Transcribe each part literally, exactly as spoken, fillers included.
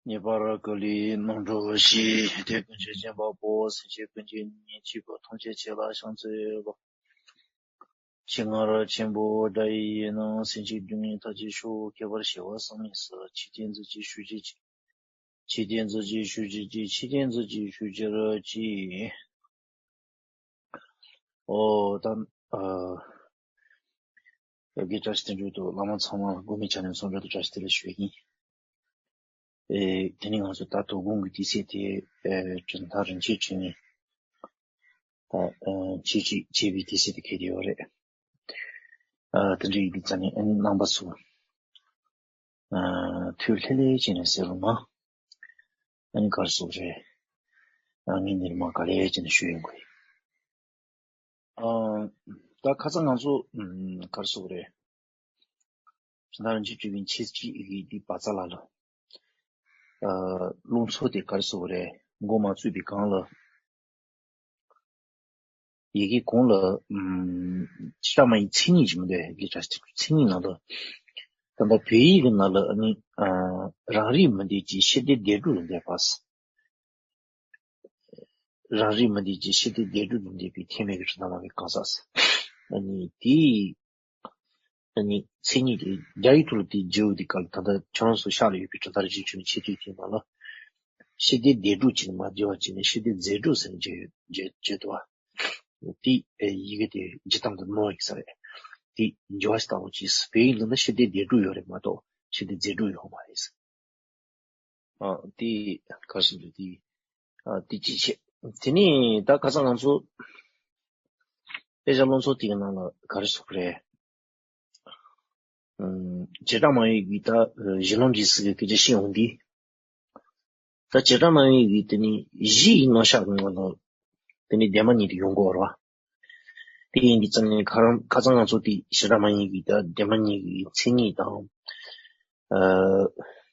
ངེས་པར་ཀུན་ལས་རྣམ་གྲོལ་ཞིག་དེ་ཀུན་གྱི་སྦྱིན་པ་པོ། སེམས་ཅན་ཀུན་གྱི་ཉེན་ཆེས་པོ། ཐམས་ཅད་ཆེ་ལ་ཕྱག་འཚལ་ལོ། ཆེ་མངའ་རབ་ཆེན་པོ་དགྲ་ཡི་ཡིད་ནི། སེམས་ཅན་སྡུག་བསྔལ་མཐའ་ཅན་ཤོག་ཁྱད་པར་ཞི་བ་བསམ་མི་སྲིད། ཆོས་ཀྱི་མཛོད་ཅིག་ཞུ་བྱེད་ཅིག་ཆོས་ཀྱི་མཛོད་ཅིག་ཞུ་བྱེད་ཅིག་ཆོས་ཀྱི་མཛོད་ཅིག་ཞུ་བྱེད་ཅིག་ཨོ་ད། ཨ། བོད་ཀྱི་བཀྲ་ཤིས་བརྩོན་འགྲུས་དང་བླ་མ་ཚང་མ་དགོས་མེད་ཆ་ནས་བརྩོན་འགྲུས་དང་བཀྲ་ཤིས་བདེ་ལེགས་ཞུ་ཡིན། ཨེ། དེ་ནི་ང་ཚོ་ད་དོ་དགོང་གི་དུས་ཚོད་དེ། ཨེ། གྲུབ་མཐའ་རིན་ཆེན་བྱུང་ནས། ད། ཨེ། ཆོས་ཅིག་བྱེད་པའི་དུས་ཚོད་དེ་འཁེལ་བསྡད་ཡོད་རེད། ཨ། དེ་འདྲ་ཡིན་དུས་ཙང་ནས་ཨ་ནི་རྣམ་པ་ཚོ། ཨ། ཐུགས་ལྷོད་ལྷོད་བྱས་ནས་གསན་རོགས་གནང་། ཨ་ནི་ག་རེ་ཟེར་དགོས་རེད། ཨ། ངས་འདིར་མ་ག་ལེ་བྱས་ནས་ཞུ་ཡོང་གི་ཡིན། ཨ། ད་ཁ་སང་ང་ཚོ། ཨམ། ག་རེ་ཟེར་དགོས་རེད། གྲུབ་མཐའ་རིན་ཆེན་བཅུ་པའི་ཆེད་ཀྱི་ཡི་གེ་འདི་བར་མཚམས་ལ་ལ། ཨ། རླུང་འཚུབ་དེ་ག་རེ་ཟེར་དགོས་རེད། འགོ་མ་བཙུགས་པའི་སྒང་ལ། ཡི་གེ་གོང་ལ། ཨམ། བྱེ་བྲག་སྨྲ་བའི་མཚན་ཉིད་ཀྱི་མི་འདུག་ཡི་གེ་བྱ་བྱེད་མཚན་ཉིད་ནང་དུ། ད་ལྟ་བོད་ཡིག་གི་ནང་ལ་ཨ་ནི། ཨ། རང་རིག་མི་འདོད་ཅིང་ཤེས་འདོད་བདེ་སྒྲུབ་ལ་འདོད་པ། རང་རིག་མི་འདོད་ཅིང་ཤེས་འདོད་བདེ་སྒྲུབ་ལ་འདོད་པའི་ཐེག་དམན་གྱི་གྲུབ་མཐའ་སྨྲ་བའི་གང་ཟག་ཨ་ནི་དེའི། ཨ་ནི་མཚན་ཉིད་དེ་རྒྱ་ཡིག་ཐོག་ལ་དེ་བརྗོད་དེ་ག་ལ་ད་ལྟ་ཁྱོད་རང་ཚོ་ཤག་ལ་ཡོད་པའི་གྲུབ་མཐའ་རིན་ཆེན་བཅུ་པའི་ཆེད་དུ་དེའི་ནང་ལ། ཤེས་འདོད་བདེ་སྒྲུབ་ཅེས་ནི་མ་བརྗོད་པ་བྱས་ནས་ཤེས་འདོད་རྫས་སྒྲུབ་ཟེར་ནས་བརྗོད་བརྗོད་བརྗོད་འདུག་བ། དེ་ཡི་གེ་དེ་བརྗེད་སྟངས་དེ་ནོར་ཡོད་ས་རེད། དེ་འགྱུར་བ་ཞིག་བཏང་རོགས་གྱིས། བོད་ཡིག་འདི་ན་ཤེས་འདོད་བདེ་སྒྲུབ་ཡོད་རེད་མ་གཏོགས་ཤེས་འདོད་རྫས་སྒྲུབ་ཡོད་མ་རེད། ཨ། དེ་ག་རེ་ཟེར་འདུག་དེ། ཨ། དེ་གཅིག་བྱས། དེ་ནས་ད་ཁ་སང་ང་ཚོ་དཔེ་ཆ་སློབ་ཚན་དེ་གི་ནང་ལ་ག་རེ་ཟེར་དགོས་རེད། ཨམ། བྱེ་བྲག་སྨྲ་བའི་ཡི་གེ་ད་གཞི་ལམ་གྱི་སྲིད་ཀྱི་སྐད་ཆ་བཤད་འོང་དུས། ད་བྱེ་བྲག་སྨྲ་བའི་ཡི་གེ་དེ་ནི་གཞི་ཡི་རྣམ་གཞག་གི་ངོ་ལ། དེ་ནི་བདེན་པ་གཉིས་དེ་ཡོང་གི་ཡོད་རེད་བ། དེ་ཡིན་དུས་ཙང་ནས་ཁ་རང་ཁ་སང་ང་ཚོ་དེ་བྱེ་བྲག་སྨྲ་བའི་ཡི་གེ་ད་བདེན་པ་གཉིས་ཀྱི་མཚན་ཉིད་དང་། ཨ།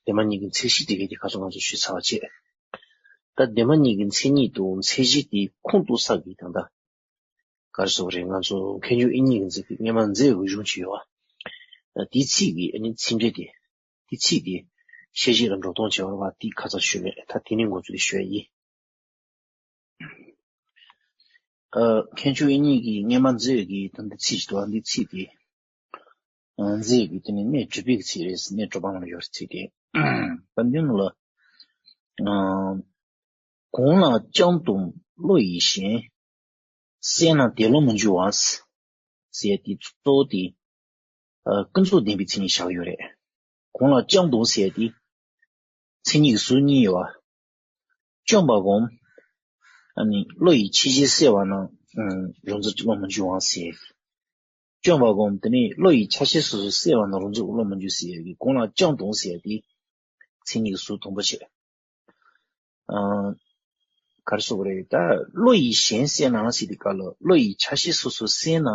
བདེན་པ་གཉིས་ཀྱི་མཚན་གཞི་དེ་གའི་དེ་ཁ་སང་ང་ཚོ་ཞུས་ཚར་བ་བྱས། ད་བདེན་པ་གཉིས་ཀྱི་མཚན་ཉིད་དང་མཚན་གཞི་དེ་ཁུངས་གཏུགས་ས་གི་ད་ལྟ། ག་རེ་ཟེར་དགོས་རེད། ང་ཚོ་མཁས་མཆོག་དབྱིག་གཉེན་གྱིས་མཛད་པའི་སྔོན་མ་མཛད་པའི་གཞུང་ཅིག་ཡོད་བ། དེའི་ཚིག་གི་ཨ་ནི་ཚིག་འགྲེལ་དེ། དེའི་ཚིག་དེ་ཤེས་བྱེད་ལ་འགྲོ་སྟངས་བྱེད་པ་བ་དེ་ཁ་ཚ་ཞུས་མེད། ད་དེ་ནས་འགོ་ཚུགས་ཏེ་ཞུ་ཡ་ཡིན། ཨ། མཁས་མཆོག་དབྱིག་གཉེན་གྱིས་སྔོན་མ་མཛད་ཀྱི་ད་འདི་ཚིག་ཅིག་འདུག་བ། འདི་ཚིག་དེ། ཨ། མཛད་ཀྱི་དེ་ནི་གནས་དྲུག་པའི་ཚིག་རེད། གནས་དྲུག་པ་ནང་ལ་ཡོད་ཚིག་དེ། ད་འདི་ནང་ལ། ཨ། གང་ལ་ལྕམ་དང་བློ་ཡིས་གཞན་བསད་ན་དེ་བློ་མི་འགྱུར་བ། ཟེར་ཏེ་གཙོ་བོ་དེ། ཨ། ཀུན་རྫོབ་བདེན་པའི་མཚན་ཉིད་བཞག་ཡོད་རེད། གང་ལ་ལྕམ་དང་ཟེར་ཏེ། མཚན་ཉིད་ཀྱི་ཟུར་གཉིས་ཡོད་བ། ལྕམ་པ་གམ། ཨ་ནི་བློ་ཡིས་ཆགས་ཞེན་བསལ་བ་ན། ཨ། རང་འཛིན་གྱི་བློ་མི་འགྱུར་བ་ཟེར། ལྕམ་པ་གམ་དེ་ནི་བློ་ཡིས་ཆགས་ཞེན་སོ་སོ་བསལ་བ་ན་རང་འཛིན་གྱི་བློ་མི་འགྱུར་ཟེར་ཡ་གི་གང་ལ་ལྕམ་དང་ཟེར་ཡ་དེ། མཚན་ཉིད་ཀྱི་ཟུར་དང་པོ་བྱས། ཨ། ག་རེ་ཟེར་དགོས་རེད། ད་བློ་ཡིས་གཞན་བསད་ན་ཟེར་དུས་སྐབས་ལ་བློ་ཡིས་ཆགས་ཞེན་སོ་སོ་བསལ་ན།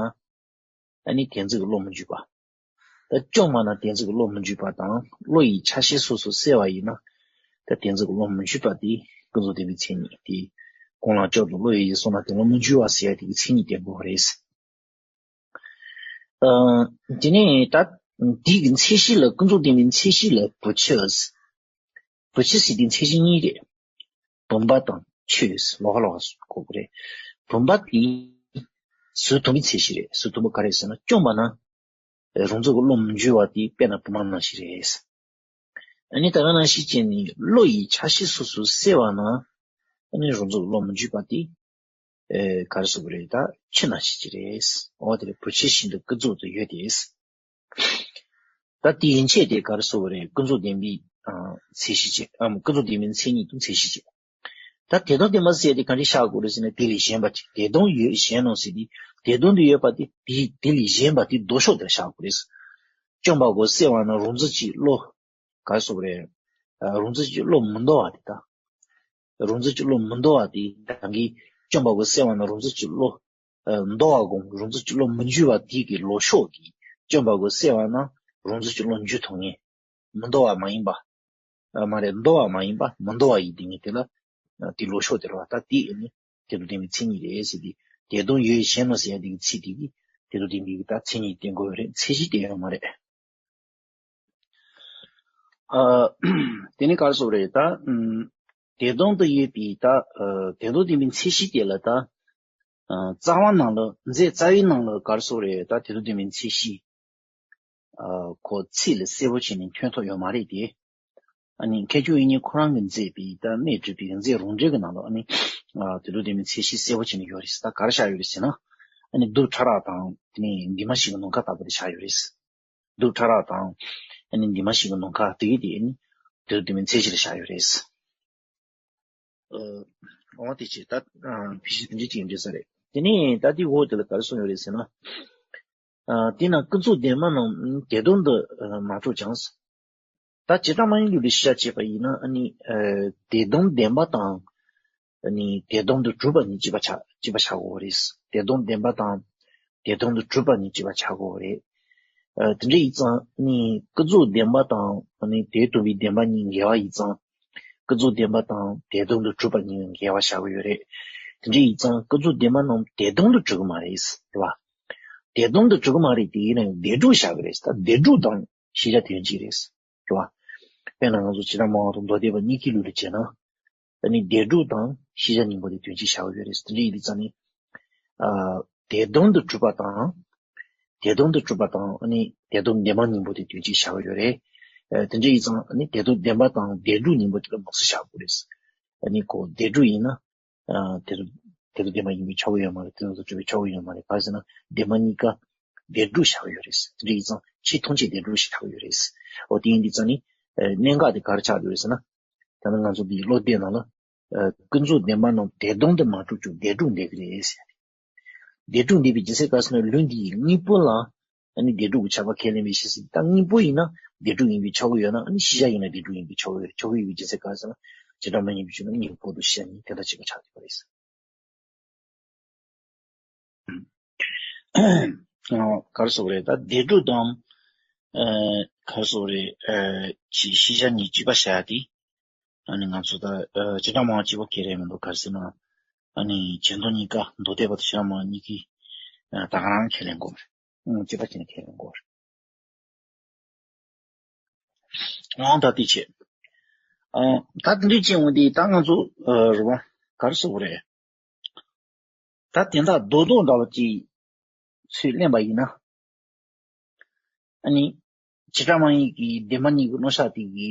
ཨ་ནི་དེ་འཛིན་གྱི་བློ་མི་འགྱུར་བ། ད་ལྕམ་པ་ན་དེ་འཛིན་གྱི་བློ་མི་འགྱུར་བ་དང་བློ་ཡིས་ཆགས་ཞེན་སོ་སོ་བསལ་བ་ཡིན་ན། ད་དེ་འཛིན་གྱི་བློ་མི་འགྱུར་བ་དེ་ཀུན་རྫོབ་བདེན་པའི་མཚན་ཉིད་དེ། གང་ལ་ལྕམ་དང་བློ་ཡིས་གཞན་བསད་ན་དེ་བློ་མི་འགྱུར་བ་ཟེར་ཡ་དེ་གི་མཚན་ཉིད་བསྟན་དགོས་པ་རེད། ཨ། དེ་ནས་ད་འདི་གི་མཚན་གཞི་ལ་ཀུན་རྫོབ་བདེན་པའི་མཚན་གཞི་ལ་བུ་ཕྱི། བུ་ཕྱི་ཟེར་དེ་མཚན་གཞི་གཉིས་རེད། བུམ་པ་དང་ཆོས་ལོགས་ཀ་ལོགས་ཀ་གོ་དགོས་རེད། བུམ་པ་དེ་ཟུར་དུམ་པའི་མཚན་གཞི་རེད། ཟུར་དུམ་པ་ག་རེ་ཟེར་ན་ལྕམ་པ་ན་རང་འཛིན་གྱི་བློ་མི་འགྱུར་བ་དེ་དཔེར་ན་བུམ་པ་ནང་བཞིན་རེད། ཨ་ནི་ད་ག་ནང་བཞིན་བྱས་ནས་བློ་ཡིས་ཆགས་ཞེན་སོ་སོ་བསལ་བ་ན། ཨ་ནི་རང་འཛིན་གྱི་བློ་མི་འགྱུར་བ་དེ། ཨེ། ག་རེ་ཟེར་དགོས་རེད། ད་ཆོས་ནང་བཞིན་ཅིག་རེད། འོ་དེ་ལ་བུ་ཕྱི་བཞིན་དུ་ཀུན་རྫོབ་ཏུ་ཡོད་དེ། ད་དེ་ཡན་ཆད་དེ་ག་རེ་ཟེར་དགོས་རེད། ཀུན་རྫོབ་བདེན་པའི། ཨ། མཚན་གཞི་བྱས། ཨ། ཀུན་རྫོབ་བདེན་པའི་མཚན་ཉིད་དུ་མཚན་གཞི་བྱས། ད་དེ་དང་དེ་མ་ཟད་དེ་ག་འདྲ་བཞག་དགོས་རེད་ཟེར་ན། དེ་ལས་གཞན་པ་ཅིག་དེ་དང་ཡོད་གཞན་ནོ་ཟེར་ཏེ། དེ་དང་དུ་ཡོད་པ་དེ་དེ་དེ་ལས་གཞན་པ་དེ་ལྡོག་ཕྱོགས་དེར་བཞག་དགོས་རེད། ལྕམ་པ་གོ་བསད་པ་ན་རང་འཛིན་གྱི་བློ། ག་རེ་ཟེར་དགོས་རེད། ཨ། རང་འཛིན་གྱི་བློ་མི་འདོར་བ་དེ་ད། རང་འཛིན་གྱི་བློ་མི་འདོར་བ་དེ་ད་གིན་ལྕམ་པ་གོ་བསད་པ་ན་རང་འཛིན་གྱི་བློ། ཨ། འདོར་བ་གོ་རང་འཛིན་གྱི་བློ་མི་འགྱུར་བ་དེ་གི་ལྡོག་ཕྱོགས་ཀྱི་ལྕམ་པ་གོ་བསད་པ་ན་རང་འཛིན་གྱི་བློ་འགྱུར་ཐུབ་ངེས། མི་འདོར་བ་མ་ཡིན་པ། ཨ། མ་རེད། འདོར་བ་མ་ཡིན་པ་མི་འདོར་བ་ཡིན་དེ་ངེས་དེ་ལ། ཨ། དེ་ལྡོག་ཕྱོགས་དེ་རེད་བ། ད་དེ་ཨ་ནི་དེ་དང་ལྡན་པའི་མཚན་ཉིད་རེད་ཟེར་ཏེ། དེ་དང་ཡོད་གཞན་ནོ་ཟེར་ཡ་དེ་གི་ཚིག་དེ་གིས་དེ་དང་ལྡན་པའི་གི་ད་མཚན་ཉིད་བསྟན་དགོས་པ་རེད། མཚན་གཞི་བསྟན་ཡོད་མ་རེད། ཨ། དེ་ནི་ག་རེ་ཟེར་དགོས་རེད་ད། ཨམ། དེ་དོན་དུ་ཡོད་པའི་ད། ཨ། དེ་དོན་དུ་ཡོད་པའི་མཚན་གཞི་དེ་ལ་ད། ཨ། རྩ་བ་ནང་ལ་རྫས་རྩ་བའི་ནང་ལ་ག་རེ་ཟེར་དགོས་རེད་ད། དེ་དོན་དུ་ཡོད་པའི་མཚན་གཞི། ཨ། ཁོ་ཚིག་ལ་གསལ་པོ་བྱས་ནས་ཐོན་ཐུབ་ཡོད་མ་རེད་དེ། ཨ་ནི་མཁས་མཆོག་དབྱིག་གཉེན་ཁོ་རང་གིས་མཛད་པའི་ད་སྨྲས་གྲུབ་པའི་རྫས་རང་འགྲེལ་གྱི་ནང་ལ་ཨ་ནི། ཨ། དེ་དོན་དུ་ཡོད་པའི་མཚན་གཞི་གསལ་པོ་བྱས་ནས་ཡོད་རེད། ད་ག་རེ་བཞག་ཡོད་རེད་ཟེར་ན། ཨ་ནི་གདུབ་ཕྲ་རགས་དང་དེ་ནས་འདུས་མ་བྱས་ཀྱི་ནམ་མཁའ་ལྟ་བུ་དེ་བཞག་ཡོད་རེད། གདུབ་ཕྲ་རགས་དང་། ཨ་ནི་འདུས་མ་བྱས་ཀྱི་ནམ་མཁའ་དེ་གི་དེ་ཨ་ནི་དེ་དོན་དུ་ཡོད་པའི་མཚན་གཞི་ལ་བཞག་ཡོད་རེད། ཨ། འོ་དེ་བྱས་ད། ཨ། ཕལ་ཆེར་དེ་འདྲའི་ཅིག་འགྲིག་ས་རེད། དེ་ནས་ད་དེའི་འོག་དེ་ལ་ག་རེ་གསུངས་ཡོད་རེད་ཟེར་ན། ཨ། དེས་ན་ཀུན་རྫོབ་བདེན་པ་རྣམས་དེ་དོན་དུ་མ་གྲུབ་ཀྱང་། ད་བྱེ་བྲག་སྨྲ་བའི་ལུགས་ལ་ཤེས་བྱ་བྱས་པ་ཡིན་ན་ཨ་ནི། ཨ། དེ་དོན་བདེན་པ་དང་། ཨ་ནི་དེ་དོན་དུ་གྲུབ་པ་གཉིས་གཅིག་པ་ཆགས་གཅིག་པ་ཆགས་དགོས་རེད། དེ་དོན་བདེན་པ་དང་དེ་དོན་དུ་གྲུབ་པ་གཉིས་གཅིག་པ་ཆགས་དགོས་རེད། ཨ། དེ་འདྲ་ཡིན་ཙང་ཨ་ནི་ཀུན་རྫོབ་བདེན་པ་དང་ཨ་ནི་དེ་མཐུན་པའི་བདེན་པ་གཉིས་འགལ་བ་ཡིན་ཙང་། ཀུན་རྫོབ་བདེན་པ་དང་དེ་དོན་དུ་གྲུབ་པ་གཉིས་འགལ་བ་བྱ་དགོས་ཡོད་རེད། དེ་འདྲ་ཡིན་ཙང་ཀུན་རྫོབ་བདེན་པ་རྣམས་དེ་དོན་དུ་གྲུབ་ཀྱི་མ་རེད། རེད་བ། དེ་དོན་དུ་གྲུབ་ཀྱི་མ་རེད་དེ་ཡིན་ན་ཡང་དེ་སྒྲུབ་བྱ་གི་རེད། ད་དེ་སྒྲུབ་དང་ཤེས་བྱ་དོན་གཅིག་རེད། རེད་བ། དཔེར་ན་ང་ཚོ་བྱེ་བྲག་སྨྲ་བ་དང་མདོ་སྡེ་པ་གཉིས་ཀའི་ལུགས་ལ་བྱས་ན། ཨ་ནི་དེ་སྒྲུབ་དང་ཤེས་བྱ་གཉིས་པོ་དེ་དོན་གཅིག་བྱ་གི་ཡོད་རེད། དེ་འདྲ་ཡིན་དུས་ཙང་ནི། ཨ། དེ་དོན་དུ་གྲུབ་པ་དང་། དེ་དོན་དུ་གྲུབ་པ་དང་ཨ་ནི་དེ་དོན་བདེན་པ་གཉིས་པོ་དེ་དོན་གཅིག་བྱ་གི་ཡོད་རེད། ཨ། དེ་འདྲ་ཡིན་ཙང་ཨ་ནི་དེ་དོན་བདེན་པ་དང་དེ་སྒྲུབ་གཉིས་པོ་དེ་ལ་དམིགས་སུ་བྱ་དགོས་རེད། ཨ་ནི་ཁོ་དེ་སྒྲུབ་ཡིན་ན། ཨ། དེ་དོན་དེ་དོན་བདེན་པ་ཡིན་པས་ཆོག་གི་ཡོད་མ་རེད། དེ་དོན་དུ་གྲུབ་པས་ཆོག་གི་ཡོད་མ་རེད། ག་རེ་ཟེར་ན་བདེན་པ་གཉིས་ཀ་དེ་སྒྲུབ་བྱ་གི་ཡོད་རེད། དེ་འདྲ་ཡིན་ཙང་ཆེས་མཐུན་ཆེས་དེ་སྒྲུབ་ཞིག་ཆགས་ཀྱི་ཡོད་རེད། འོ་དེ་ཡིན་དུས་ཙང་ནི། ཨ། གནད་འགག་དེ་ག་རེ་ཆགས་ཀྱི་ཡོད་རེད་ཟེར་ན། ད་ནི་ང་ཚོ་འདིའི་སློབ་དེབ་ནང་ལ། ཨ། ཀུན་རྫོབ་བདེན་པ་རྣམས་དེ་དོན་དུ་མ་གྲུབ་ཀྱང་དེ་སྒྲུབ་འདོད་ཀྱི་རེད་ཟེར། དེ་སྒྲུབ་འདོད་པའི་རྒྱུ་མཚན་ག་རེ་ཟེར་ན་ལུགས་འདིའི་དངོས་པོ་ལ་ཨ་ནི་དེ་སྒྲུབ་ཀྱི་ཁྱབ་པ་ཁས་ལེན་པའི་ཕྱིར་ཟེར། ད་དངོས་པོ་ཡིན་ན་དེ་སྒྲུབ་ཡིན་པས་ཆོག་གི་ཡོད་ན་ཨ་ནི་ཤེས་བྱ་ཡིན་ན་དེ་སྒྲུབ་ཡིན་པས་ཆོག་གི་ཡོད་ཆོག་གི་ཡོད་པའི་རྒྱུ་མཚན་ག་རེ་ཟེར་ན་བྱེ་བྲག་སྨྲ་བའི་ལུགས་ཀྱི་ཕྱོགས་ནས་དངོས་པོ་དང་ཤེས་བྱ་གཉིས་དེ་དང་གཅིག་པ་ཆགས་ཀྱི་ཡོད་རེད། ཨ། ག་རེ་ཟེར་དགོས་རེད། ད་དེ་སྒྲུབ་དང་། ཨ། ག་རེ་ཟེར་དགོས་རེད། ཨ། ཅིག་ཤེས་བྱ་གཉིས་གཅིག་པ་བྱ་ཡ་དེ། ཨ་ནི་ང་ཚོ་ད། ཨ། བྱེ་བྲག་སྨྲ་བ་གཅིག་པོ་ཁས་ལེན་མི་འདུག་ག་རེ་ཟེར་ན། ཨ་ནི་ཆོས་མདོ་གཉིས་ཀ་མདོ་སྡེ་པ་དང་བྱེ་བྲག་སྨྲ་བ་གཉིས་ཀྱིས། ཨ། ད་ག་རང་ཁས་ལེན་དགོས་རེད། ཨ། གཅིག་པ་བྱས་ནས་ཁས་ལེན་དགོས་རེད། འོང་ད་དེ་བྱས། ཨ། ད་དེ་འདྲའི་ཅིག་འོང་དུས་ད་ང་ཚོ། ཨ། རེད་བ། ག་རེ་ཟེར་དགོས་རེད། ད་དེ་འདྲ་རྡོག་རྡོག་འདྲ་བ་ཅིག་ཚུར་ལེན་པ་ཡིན་ན། ཨ་ནི། བྱེ་བྲག་སྨྲ་བའི་གི་བདེན་པ་གཉིས་ཀྱི་རྣམ་གཞག་དེ་གི།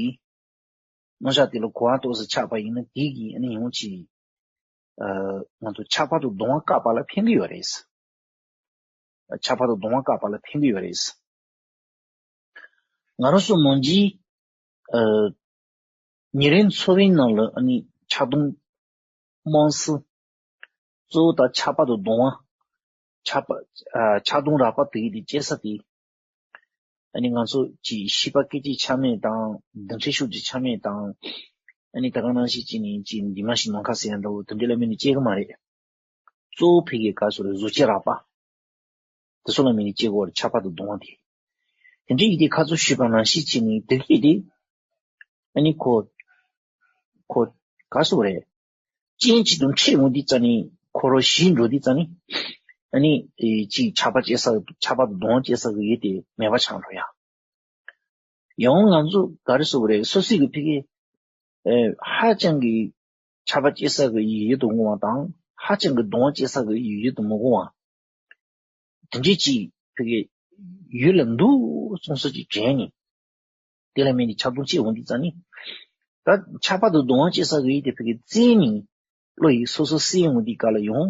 རྣམ་གཞག་དེ་ལ་གོ་བ་ཏོག་ཙམ་ཆགས་པ་ཡིན་ན་དེ་གི་ཨ་ནི་ཡང་ཅིག་ཨ། ང་ཚོ་ཁྱབ་པ་དང་སྡོམ་པ་བཀག་པ་ལ་ཕན་གྱི་ཡོད་རེད། ཁྱབ་པ་དང་སྡོམ་པ་བཀག་པ་ལ་ཕན་གྱི་ཡོད་རེད། ང་རང་ཚོ་མང་ཆེ། ཨ། ཉིན་རེའི་འཚོ་བའི་ནང་ལ་ཨ་ནི་ཁྱབ་སྡོམ་དམངས་སྲིད། གཙོ་བོ་ད་ཁྱབ་པ་དང་སྡོམ་པ། ཁྱབ་པ། ཨ། ཁྱབ་སྡོམ་རགས་པ་དེ་གི་དེ་སྐྱེལ་ས་དེ། ཨ་ནི་ང་ཚོ་ཅིག་བྱིས་པ་སྐད་ཅིག་ཆ་མེད་དང་རྡུལ་ཕྲན་ཤུགས་ཀྱི་ཆ་མེད་དང་། ཨ་ནི་ད་ག་ནང་བཞིན་ཅིག་ནི་ཅིག་འདུས་མ་བྱས་ནམ་མཁའ་ཟེར་ཡ་འདྲ་བོ་དེ་འདྲ་ལ་དམིགས་ནས་སྐྱེལ་གི་མ་རེད། གཙོ་བོ་ཕ་གི་ག་ཟེར་རེད། གཟུགས་ཅན་རགས་པ། དེ་ཚོ་ལ་དམིགས་ནས་སྐྱེལ་དགོས་རེད། ཁྱབ་པ་དང་སྡོམ་པ་དེ། དེ་འདྲའི་ཡིན་དུས་ཁ་ཚོ་ཞུས་པ་ནང་བཞིན་བྱས་ནས་དེ་གི་དེ། ཨ་ནི་ཁོ། ཁོ། ག་ཟེར་རེད། རྐྱེན་གཅིག་དང་འཕྲད་འོང་དུས་ཙ་ནི་ཁོ་རང་ཞིག་འགྲོ་དུས་ཙ་ནི། ཨ་ནི། ཨེ། ཅིག་ཁྱབ་པ་སྐྱེ་ས་ཁྱབ་པ་དང་སྡོམ་པ་སྐྱེ་ས་གི་ཡུལ་དེ་མེད་པ་ཆགས་འགྲོ་ཡ། ཡང་ང་ཚོ་ག་རེ་ཟེར་དགོས་རེད། སོ་སོའི་གི་ཕ་གི། ཨེ། ཧ་ཅང་གི་ཁྱབ་པ་སྐྱེ་ས་གི་ཡུལ་དུ་འོང་བ་དང་ཧ་ཅང་གི་སྡོམ་པ་སྐྱེ་ས་གི་ཡུལ་དུ་མི་འོང་བ། དེ་འདྲའི་ཅིག་ཕ་གི་ཡུལ་ལ་འདུག་སོང་ས་ཅིག་དྲན་ནས། དེ་ལ་དམིགས་ནས་ཁྱབ་སྡོམ་བྱེད་འོང་དུས་ཙ་ནི། ད་ཁྱབ་པ་དང་སྡོམ་པ་སྐྱེ་ས་གི་ཡུལ་དེ་ཕ་གི་བཙལ་ནས་བློ་ཡིས་སོ་སོ་གསལ་འོང་དུས་སྐབས་ལ་ཡང་།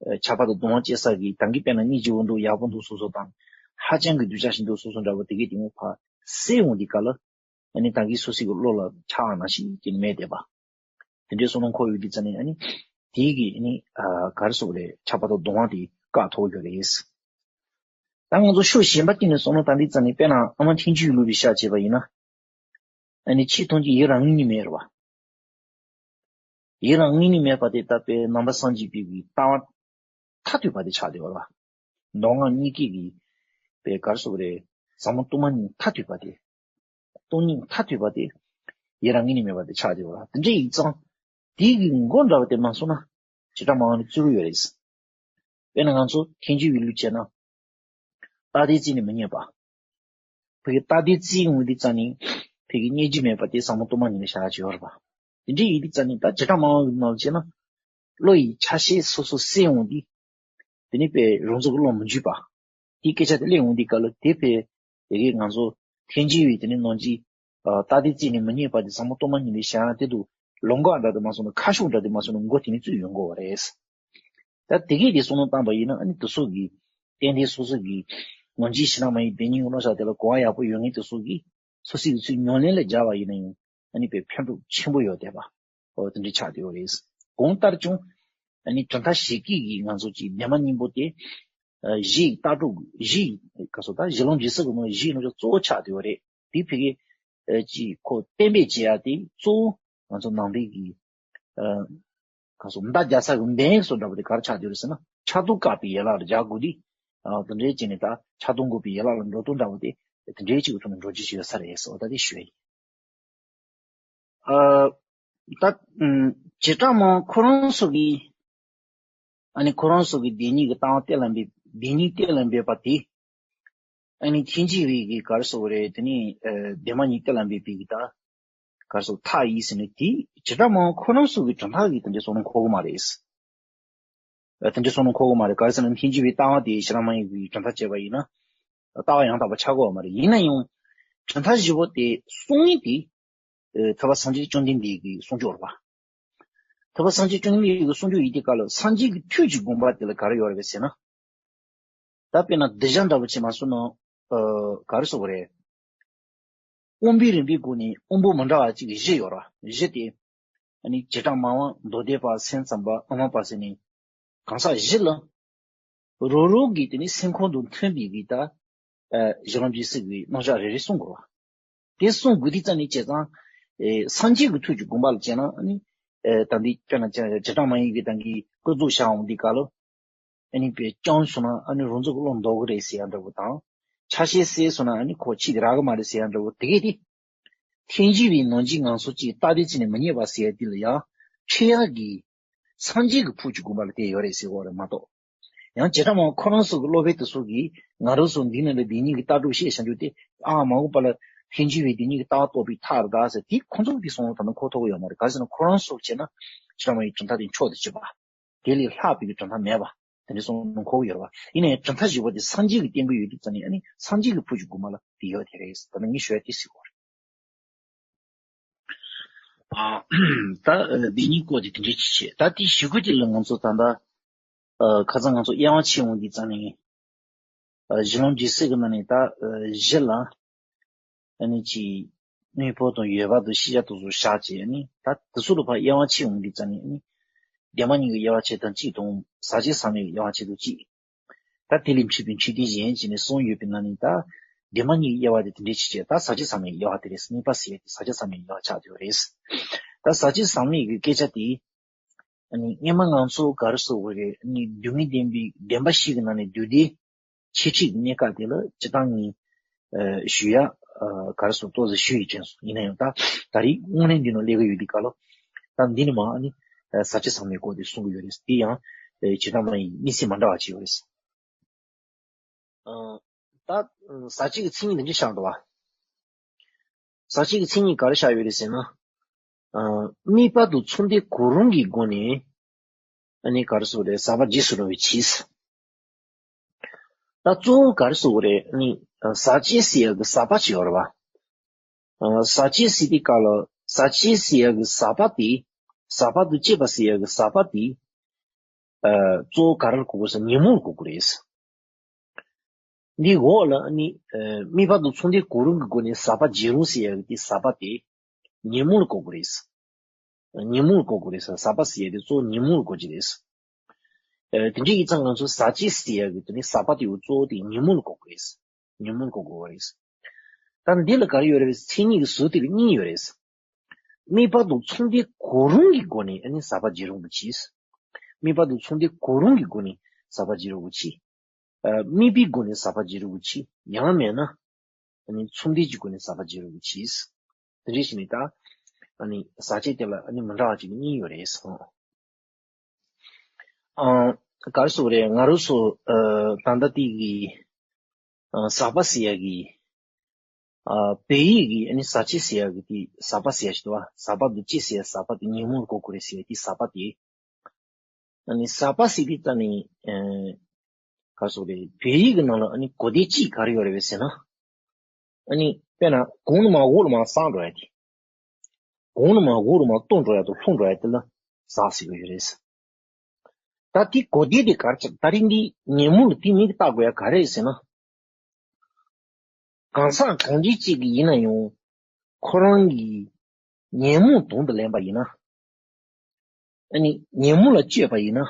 ཨེ། ཁྱབ་པ་དང་སྡོམ་པ་སྐྱེ་ས་གི་ད་གིན་དཔེར་ན་སྙིང་རྗེ་པོ་འདུག་ཡག་པོ་འདུག་སོ་སོ་དང་། ཧ་ཅང་གི་གདུལ་བྱ་ཞིག་འདུག་སོ་སོ་འདྲ་བོ་དེ་གི་དེ་མོ་ཕར་གསལ་འོང་དུས་སྐབས་ལ། ཨ་ནི་ད་གིན་སོ་སོ་གི་བློ་ལ་ཆགས་ནང་བཞིན་བྱས་ནས་མེད་བསྡད་པ། དེ་འདྲའི་བསམ་བློ་འཁོར་ཡོང་དུས་ཙ་ནི་ཨ་ནི། དེ་གི་ཨ་ནི། ཨ། ག་རེ་ཟེར་དགོས་རེད། ཁྱབ་པ་དང་སྡོམ་པ་དེ་བཀག་ཐུབ་ཡོད་རེད། ད་ང་ཚོ་ཕྱོགས་གཞན་པ་གཅིག་ནས་བསམ་བློ་བཏང་དུས་ཙ་ནི་དཔེར་ན་ཨ་མ་ཐལ་འགྱུར་ལུགས་ལ་ཤར་བྱས་པ་ཡིན་ན། ཨ་ནི་ཆེས་མཐོང་རྒྱུ་ཡུལ་རང་ངོས་ནས་མེད་རེད་བ། ཡུལ་རང་ངོས་ནས་མེད་པ་དེ་ད་དཔེ་ནང་པ་སངས་རྒྱས་པའི་གི་ལྟ་བ་མཐར་ཐུག་པ་དེ་ཆགས་བསྡད་པ་རེད་བ། མདོ་སྔགས་གཉིས་ཀའི་གི་དཔེ་ག་རེ་ཟེར་དགོས་རེད། ཟབ་མོ་སྟོང་པ་ཉིད་མཐར་ཐུག་པ་དེ། སྟོང་ཉིད་མཐར་ཐུག་པ་དེ་ཡུལ་རང་ངོས་ནས་མེད་པ་དེ་ཆགས་བསྡད་པ་རེད། དེ་འདྲ་ཡིན་ཙང་དེ་གི་མགོ་འདྲ་བ་དེ་མ་སོང་ན་བྱེ་བྲག་སྨྲ་བ་ནི་བཙུགས་ཀྱི་ཡོད་རེད། དཔེར་ན་ང་ཚོ་ཐལ་འགྱུར་བའི་ལུགས་བྱས་ན། རྟགས་དེ་བརྩིས་ནས་མི་རྙེད་པ། ཕ་གི་རྟགས་དེ་བརྩིས་འོང་དུས་ཙ་ནི། ཕ་གི་རྙེད་རྒྱུ་མེད་པ་དེ་ཟབ་མོ་སྟོང་པ་ཉིད་ལ་བཞག་ཡག་ཅིག་ཡོད་རེད་པ། དེ་འདྲའི་ཡིན་དུས་ཙང་ནི་ད་བྱེ་བྲག་སྨྲ་བ་གི་ནང་བྱས་ན། བློ་ཡི་ཆ་ཤས་སོ་སོ་གསལ་འོང་དུས། དེ་ནི་དཔེ་རང་ཚུགས་ཀྱི་བློ་མི་འཇུག་པ། དེའི་སྐད་ཆ་དེ་སླེབས་འོང་དུས་སྐབས་ལ་དེ་དཔེ་དེ་གའི་ང་ཚོ་ཐལ་འགྱུར་བའི་དེ་ནི་ནང་གི་ཨ་རྟག་སྟེ་རྩད་ནས་མི་རྙེད་པ་དེ་ཟབ་མོ་སྟོང་པ་ཉིད་ལ་བཞག་ཡག་དེ་དུ་ལོང་ག་འདྲ་དུ་མ་སོང་ན་ཁ་ཤུགས་འདྲ་དུ་མ་སོང་ན་མགོ་དེ་ནི་ཚོས་ཡོང་གི་ཡོད་རེད། ད་དེ་གས་དེ་བསམ་བློ་བཏང་པ་ཡིན་ན་ཨ་ནི་དེ་ཚོ་གི་ཏན་ཏན་སོ་སོ་གི་ནང་གི་ཕྱི་ནང་སྨྲ་བའི་སྡེ་གཉིས་ཀྱི་བློ་བཞག་དེ་ལ་གོ་བ་ཡག་པོ་ཡོད་མཁན་དེ་ཚོ་གི་སོ་སོ་གི་ཚུལ་ཉམས་ལེན་ལ་སྦྱར་བ་ཡིན་ན་ཡང་ཨ་ནི་དཔེ་ཕན་ཐོགས་ཆེན་པོ་ཡོད་བསྡད་པ། ཨོ་དེ་འདྲ་ཆགས་བསྡད་ཡོད་རེད། གང་ལྟར་ཀྱང་ཨ་ནི་གྲུབ་མཐའ་བཞི་སྐད་ཀྱི་ང་ཚོ་གི་བདེན་པ་གཉིས་པོ་དེ་ཨ་གཞི་ཡི་ལྟ་གྲུབ་གཞི་ཡི་ག་སོ་ད་གཞི་ལམ་འབྲས་གསུམ་གྱི་ནང་གཞི་ཡི་ནང་གི་གཙོ་བོ་ཆགས་བསྡད་ཡོད་རེད། དེ་ཕ་གི་ཨ་ཅིག་ཁོ་གཏན་འབེབས་བྱེད་ཡག་དེ་གཙོ་བོ་ང་ཚོ་ནང་པའི་གི་ཨ་ག་སོ་མདའ་རྒྱག་ས་གི་འབེན་སོ་འདྲ་པོ་དེ་ག་རེ་ཆགས་བསྡད་ཡོད་རེད་ཟེར་ན་ཆག་ཐོ་བཀག་པའི་ཡན་ལག་ལ་རྒྱག་དགོས་དུས་ཨ་དེ་འདྲའི་བྱས་ནས་ད་ཆག་ཐོ་འགོག་པའི་ཡན་ལག་ལ་འགྲོ་སྟངས་འདྲ་པོ་དེ་དེ་འདྲའི་ཅིག་གི་ཐོག་ནས་འགྲོ་རྒྱུ་ཞིག་ཡོད་ས་རེད་ཟེར་བ་ད་དེ་ཞུ་ཡ་ཡིན། ཨ་ད་ཨམ་བྱེ་བྲག་སྨྲ་བ་ཁོ་རང་ཚོ་གིས་ཨ་ནི་ཁོ་རང་ཚོ་གི་བདེན་གཉིས་ཀྱི་ལྟ་བ་གཏན་ལ་འབེབས་བདེན་གཉིས་གཏན་ལ་འབེབས་པ་དེ། ཨ་ནི་ཐལ་འགྱུར་བའི་གི་ག་རེ་ཟེར་དགོས་རེད། དེ་ནི་ཨ་བདེན་པ་གཉིས་གཏན་ལ་འབེབས་པའི་གི་ད་ག་རེ་ཟེར་མཐའ་ཡིན་ཟེར་ནས་དེ་བྱེ་བྲག་སྨྲ་བ་ཁོ་རང་ཚོ་གི་གྲུབ་མཐའ་གི་དེ་འདྲའི་བསམ་བློ་འཁོར་གི་མ་རེད། ཨ་དེ་འདྲའི་བསམ་བློ་འཁོར་གི་མ་རེད། ག་རེ་ཟེར་ན་ཐལ་འགྱུར་བའི་ལྟ་བ་དེ་བྱེ་བྲག་སྨྲ་བའི་གི་གྲུབ་མཐའ་བྱས་པ་ཡིན་ན་ལྟ་བ་ཡང་དག་པ་ཆགས་ཀྱི་ཡོད་མ་རེད། ཡིན་ན་ཡང་གྲུབ་མཐའ་བཞི་པོ་དེ་གསུང་ཡིན་དེ་ཨ་ཐུབ་པ་སངས་རྒྱས་བཅོམ་ལྡན་འདས་ཀྱི་གསུང་ཆོས་རེད་པ། ཐུབ་པ་སངས་རྒྱས་བཅོམ་ལྡན་འདས་ཀྱི་གསུང་ཆོས་ཡིན་དེ་ག་ལ་སངས་རྒྱས་ཀྱི་ཐུགས་ཀྱི་དགོངས་པ་དེ་ལ་ག་རེ་ཡོད་རེད་ཟེར་ན། ད་དཔེར་ན་སྡིག་བཤགས་འདྲ་པོ་བྱས་མ་སོང་ན། ཨ་ག་རེ་ཟེར་དགོས་རེད། དབང་པོའི་རིམ་པའི་སྒོ་ནས་དབང་པོ་མི་འདྲ་བ་གཅིག་བཞི་ཡོད་ར། བཞི་དེ། ཨ་ནི་བྱེ་བྲག་སྨྲ་བ་མདོ་སྡེ་པ་སེམས་ཙམ་པ་དབུ་མ་པ་ཟེར་ནས། གང་ཟག་བཞི་ལ། རོ་རོ་གི་དེ་ནི་སེམས་ཁོང་དུ་མཐུན་པའི་གི་ད། ཨ་གཞི་ལམ་འབྲས་གསུམ་གི་རྣམ་གཞག་རེ་རེ་གསུང་དགོས་ར། དེ་གསུང་དགོས་དུས་ཙམ་ནས་བྱས་ཙང་། ཨེ་སངས་རྒྱས་ཀྱི་ཐུགས་ཀྱི་དགོངས་པ་ལ་བྱས་ན་ཨ་ནི། ཨེ་ད་འདི་དཔེར་ན་བྱས་ན་བྱེ་བྲག་སྨྲ་བའི་གི་ད་གི་ཀུན་རྫོབ་བཞག་འོང་འདི་ག་ལོ། ཨ་ནི་པའི་ཅང་སོང་ན་ཨ་ནི་རང་ཚུགས་ཀྱི་བློ་འདོར་གི་རེད་ཟེར་ཡ་འདྲ་བོ་དང་། ཆ་ཤས་གསལ་སོང་ན་ཨ་ནི་ཁོ་ཕྱིས་ཏེ་རག་གི་མ་རེད་ཟེར་ཡ་འདྲ་བོ་དེ་གས་དེ། ཐལ་འགྱུར་བའི་ནང་གི་ངང་ཚུལ་གྱིས་རྟག་སྟེ་ཅི་ནས་མི་རྙེད་པ་ཟེར་ཡ་དེ་ལ་ཡང་ཁྲིད་ཡག་གི། སངས་རྒྱས་ཀྱི་ཕུགས་ཀྱི་དགོངས་པ་ལ་བལྟས་ཡོད་རེད་ཟེར་བ་རེད་མ་གཏོགས། ཡང་བྱེ་བྲག་སྨྲ་བ་ཁོ་རང་ཚོ་གི་སློབ་དཔོན་དེ་ཚོ་གིས་ང་རང་ཚོ་འདི་ནང་ལ་བདེན་གཉིས་ཀྱི་ལྟ་གྲུབ་བཤད་བྱ་རྒྱུ་དེ་ཨ་མ་འོངས་པ་ལ་ཐལ་འགྱུར་བའི་བདེན་གཉིས་ཀྱི་ལྟ་བ་རྟོགས་པའི་མཐའ་རུ་དག་ཟེར་དེ་ཁོ་ཚོ་གི་སོང་ད་ནི་ཁོ་ཐོག་གི་ཡོད་མ་རེད། ག་ཟེར་ན་ཁོ་རང་ཚོ་བྱས་ན་བྱེ་བྲག་སྨྲ་བའི་གྲུབ་མཐའ་དེ་མཆོག་ཏུ་གྱུར་པ། དེ་ལས་ལྷག་པའི་གྲུབ་མཐའ་མེད་པ། དེ་འདྲ་སོང་ནང་འཁོར་གྱི་ཡོད་རེད་པ། ཡིན་ནའི་གྲུབ་མཐའ་བཞི་པོ་དེ་སངས་རྒྱས་ཀྱི་བསྟན་པའི་ཡོད་དུས་ཙམ་ནས་ཨ་ནི་སངས་རྒྱས་ཀྱི་ཕུགས་ཀྱི་དགོངས་པ་ལ་དེ་ཡོད་དེ་རེད། ད་ནི་ངས་ཞུ་ཡ་དེ་ཟེར་གོ་རེད། ཨ། ད་འདི་གཉིས་སྐོར་དེ་དེ་འདྲའི་ཅིག་བྱས། ད་དེ་གཞུག་གུ་དེ་ལ་ང་ཚོ་ད་ལྟ་ཨ་ཁ་སང་ང་ཚོ་དབྱེ་བ་ཕྱེ་འོང་དུས་ཙམ་ནས། ཨ་གཞི་ལམ་འབྲས་གསུམ་གྱི་ནང་ནས་ད་ཨ་བཞི་ལ། ཨ་ནི་ཅིག་དངོས་པོ་དང་ཡོད་པ་དང་ཤེས་བྱ་དེ་ཚོ་བཞག་བྱས་ཨ་ནི་ད་དེ་ཚོ་ལ་ཕར་དབྱེ་བ་ཕྱེ་འོང་དུས་ཙམ་ནས་ཨ་ནི། བདེན་པ་གཉིས་ཀྱི་དབྱེ་བ་ཕྱེ་སྟངས་གཅིག་དང་ཟག་བཅས་ཟག་མེད་ཀྱི་དབྱེ་བ་ཕྱེ་སྟངས་གཅིག་ད་དེ་ལས་མཆེད་པའི་མཆོད་རྟེན་གཞན་བྱས་ནས་གསུམ་ཡོད་པའི་ནང་ནས་ད། བདེན་པ་གཉིས་ཀྱི་དབྱེ་བ་དེ་དེ་འདྲའི་ཕྱེ་བྱས་ད་ཟག་བཅས་ཟག་མེད་ཀྱི་དབྱེ་བ་དེ་རེད། གཉིས་པ་ཟེར་ཡས་དེ་ཟག་བཅས་ཟག་མེད་ཀྱི་དབྱེ་བ་ཆགས་བསྡད་ཡོད་རེད། ད་ཟག་བཅས་ཟག་མེད་ཀྱི་སྐད་ཆ་དེ། ཨ་ནི་སྔོན་མ་ང་ཚོ་ག་རེ་ཟེར་དགོས་རེད། ཨ་ནི་སྡུག་བསྔལ་བདེན་པའི་བདེན་པ་བཞི་གི་ནང་ནས་བསྡུས་ཏེ། འཆད་ཁྲིད་ཀྱི་གནད་འགག་དེ་ལ་སྤྱིར་བཏང་ངས་ཨ་ཞུ་ཡ་ཨ་ག་རེ་ཟེར་ཏོག་ཙམ་ཞུ་ཡི་དྲན་སོང་། ཡིན་ན་ཡང་ད་ད་རེས་དངོས་གནས་འདི་ནང་སླེབས་ཀྱི་ཡོད་དུས་སྐབས་ལ། ད་འདི་ནས་མར་ཨ་ནི་ཨ་ཟག་བཅས་ཟག་མེད་སྐོར་དེ་གསུང་གི་ཡོད་རེད། དེ་ཡང་ཨ་བྱེ་བྲག་སྨྲ་བའི་དམིགས་བསལ་མ་འདྲ་བ་ཅིག་ཡོད་རེད། ཨ་ད་ཟག་བཅས་ཀྱི་མཚན་ཉིད་འདི་འདྲ་བཞག་འདུག་བ། ཟག་བཅས་ཀྱི་མཚན་ཉིད་ག་རེ་བཞག་ཡོད་རེད་ཟེར་ན། ཨ་དམིགས་པ་དང་ཚོགས་འདུས་གང་རུང་གི་སྒོ་ནས་ཨ་ནི་ག་རེ་ཟེར་དགོས་རེད། ཟག་པ་རྗེས་སུ་འགྲོ་བའི་ཕྱིར། ད་གཙོ་བོ་ག་རེ་ཟེར་དགོས་རེད། ཨ་ནི་ཟག་བཅས་ཟེར་ཡག་གི་ཟག་པ་ཅིག་ཡོད་རེད་བ། ཨ་ཟག་བཅས་ཟེར་དུས་སྐབས་ལ་ཟག་བཅས་ཟེར་ཡག་གི་ཟག་པ་དེ། ཟག་པ་དང་བཅས་པ་ཟེར་ཡག་གི་ཟག་པ་དེ། ཨ་གཙོ་བོ་ག་རེ་ལ་གོ་དགོས་ཟེར་ན་ཉོན་མོངས་ལ་གོ་དགོས་རེད། འདིའི་འོག་ལ་ནི་ཨ་དམིགས་པ་དང་ཚོགས་འདུས་གང་རུང་གི་སྒོ་ནས་ཟག་པ་རྗེས་འགྲོ་ཟེར་ཡག་གི་དེ་ཟག་པ་དེ་ཉོན་མོངས་ལ་གོ་དགོས་རེད། ཉོན་མོངས་ལ་གོ་དགོས་རེད་ཟེར། ཟག་པ་ཟེར་ཡག་དེ་གཙོ་བོ་ཉོན་མོངས་ལ་གོ་གི་རེད། ཨ་དེ་འདྲ་ཡིན་ཙང་ང་ཚོ་ཟག་བཅས་ཟེར་ཡག་གི་དེ་ནི་ཟག་པ་དེ་ཡང་གཙོ་བོ་དེ་ཉོན་མོངས་ལ་གོ་དགོས་རེད། ཉོན་མོངས་ལ་གོ་དགོས་པ་རེད། ད་ནི་འདི་ལ་ག་རེ་ཡོད་རེད་པས། མཚན་ཉིད་ཀྱི་ཟུར་དེ་ལ་གཉིས་ཡོད་རེད། དམིགས་པ་དང་ཚོགས་འདུས་གང་རུང་གི་སྒོ་ནས་ཨ་ནི་ཟག་པ་རྗེས་འགྲོ་གི་ཕྱིར། དམིགས་པ་དང་ཚོགས་འདུས་གང་རུང་གི་སྒོ་ནས་ཟག་པ་རྗེས་འགྲོ་གི་ཕྱིར། ཨ་དམིགས་པའི་སྒོ་ནས་ཟག་པ་རྗེས་འགྲོ་གི་ཕྱིར། ཡང་མེད་ན། ཨ་ནི་ཚོགས་འདུས་ཀྱི་སྒོ་ནས་ཟག་པ་རྗེས་འགྲོ་གི་ཕྱིར། དེ་འདྲ་ཞིག་ནི་ད། ཨ་ནི་ཟག་བཅས་དེ་ལ་ཨ་ནི་མི་འདྲ་བ་ཅིག་གཉིས་ཡོད་རེད་གསུངས། ཨ་ག་རེ་ཟེར་དགོས་རེད། ང་རང་ཚོ་ཨ་ད་ལྟ་དེ་གི་ཨ་ཟག་པ་ཟེར་ཡག་གི་ ཨ། བོད་ཡིག་གི་ཨ་ནི་ཟ་བྱེད་ཟེར་ཡག་གི་དེ་ཟ་པ་ཟེར་ཡག་ཞིག་འདུག་བ། ཟ་པ་འདུག་ཅེས་ཟེར་ཡག་ཟ་པ་དེ་ཉིན་མོ་ལ་གོ་དགོས་རེད་ཟེར་ཡག་དེ་ཟ་པ་དེ། ཨ་ནི་ཟ་པ་ཟེར་དུས་ཙམ་ནས་ཨ། ག་རེ་ཟེར་དགོས་རེད། བོད་ཡིག་གི་ནང་ལ་ཨ་ནི་གོ་བདེ་གཅིག་ག་རེ་ཡོད་རེད་པས་ཟེར་ན། ཨ་ནི་དཔེར་ན་གོང་ནས་མར་འོག་ལ་མར་སངས་འགྲོ་ཡག་དེ། གོང་ནས་མར་འོག་ལ་མར་ལྟོགས་འགྲོ་ཡག་དང་ལྷུང་འགྲོ་ཡག་དེ་ལ་ཟ་ཟེར་གྱི་ཡོད་རེད། ད་དེ་གོ་བདེ་དེ་ག་རེ་ཟེར། ད་རིང་འདི་ཉིན་མོ་ལ་དེ་མིག་གིས་བལྟ་དགོས་ཡག་ག་རེ་རེད་ཟེར་ན། གང་ཟག་གང་ཅི་གཅིག་གིས་ཡིན་ན་ཡང་ཁོ་རང་གི་ཉིན་མོ་དོན་དུ་ལེན་པ་ཡིན་ན། ཨ་ནི་ཉིན་མོ་ལ་སྤྱོད་པ་ཡིན་ན།